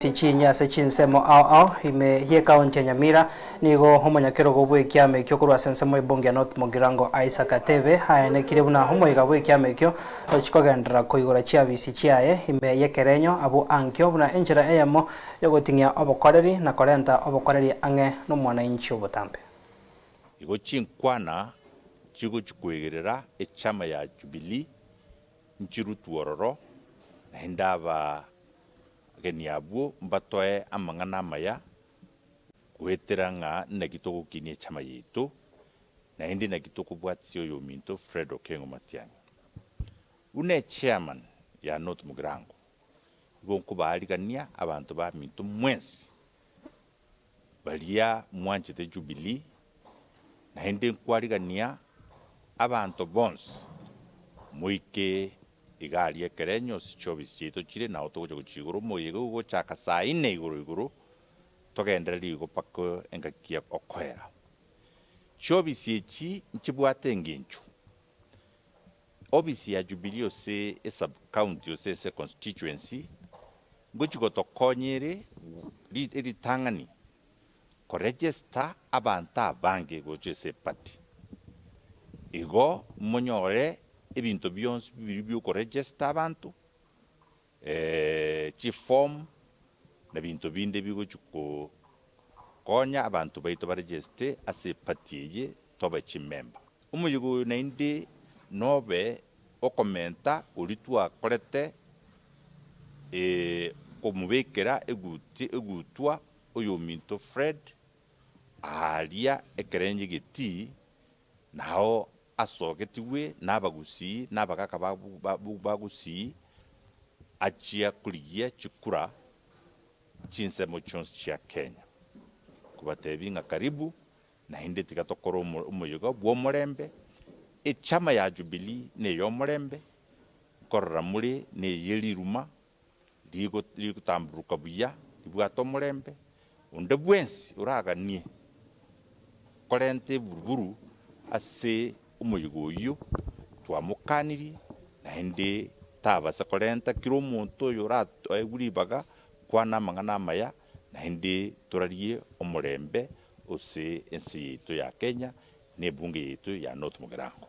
Chinyia ase chinsemo ao ao ime y'ekaunti ya Nyamira nigo omonyakerogo bw'ekiama ekio korwa ase ensemo y'ebunge ya North Mugirango Isaac Atebe aenekire buna omoiga bw'ekiama ekio chikogenderera koigora chiabisi chiaye ime y'ekerenyo abwo ankio buna enchera eyemo yogoting'ia obokoreri na korenta obokoreri ang'e nomwananchi obotambe. Igo chinkwana chigochia koegerera echama ya Jubilee nchirutwe ororo, naende aba Abageni abwo mbatoe amang'ana amaya goetera ng'a naki togokinia echama yaito, naende naki tokobwatisia oyominto Fred Okengo Matiang'i. Buna echairman ya North Mugirango, igo nkobaarigania abanto baminto mwensi baria mwanchete Jubilee, naende nkwarigania abanto bonsi moike Iga aria ekero enyosi chi'obisi chiaito chire, nao togocha gochia igoro omoyega ogochaka saa ine igoro igoro, togendererie igo mpaka engaki ya okoera. Chiobisi echi nchibwate engencho. Obisi ya Jubilee ase esub county gose ase econstituency, ngochi gotokonya ere ritang'ani koregister abanto abange gocha ase eparty. Igo monyore ebinto bionsi biria biokoregister abanto, chiform na binto binde bigochi konya abanto baito baregeste ase eparty eye tobe chimember. Omoyega oyo naende nobe okomenta oria twakorete komobekera egutwa oyominto Fred aaria ekerenyo egetii, nao asogetigwe nabagusii na abagaka ba Gusii achia korigia chikura chinsemo chionsi chia Kenya. Kobatebia ng'a karibu Naende tiga tokore omoyega bw'omorembe, echama ya Jubilee ney'omorembe, nkorora more neye riruma rigotamburuka buya, ribwate omorembe. Onde bwensi oraganie korenta eburuburu ase omoyega oyio, twamokanirie, naende tabasa korenta kera omonto oyo oraegwe ribaga kwana amang'ana amaya, naende torarie omorembe ase ense yaito ya Kenya na ebunge yaito ya North Mugirango.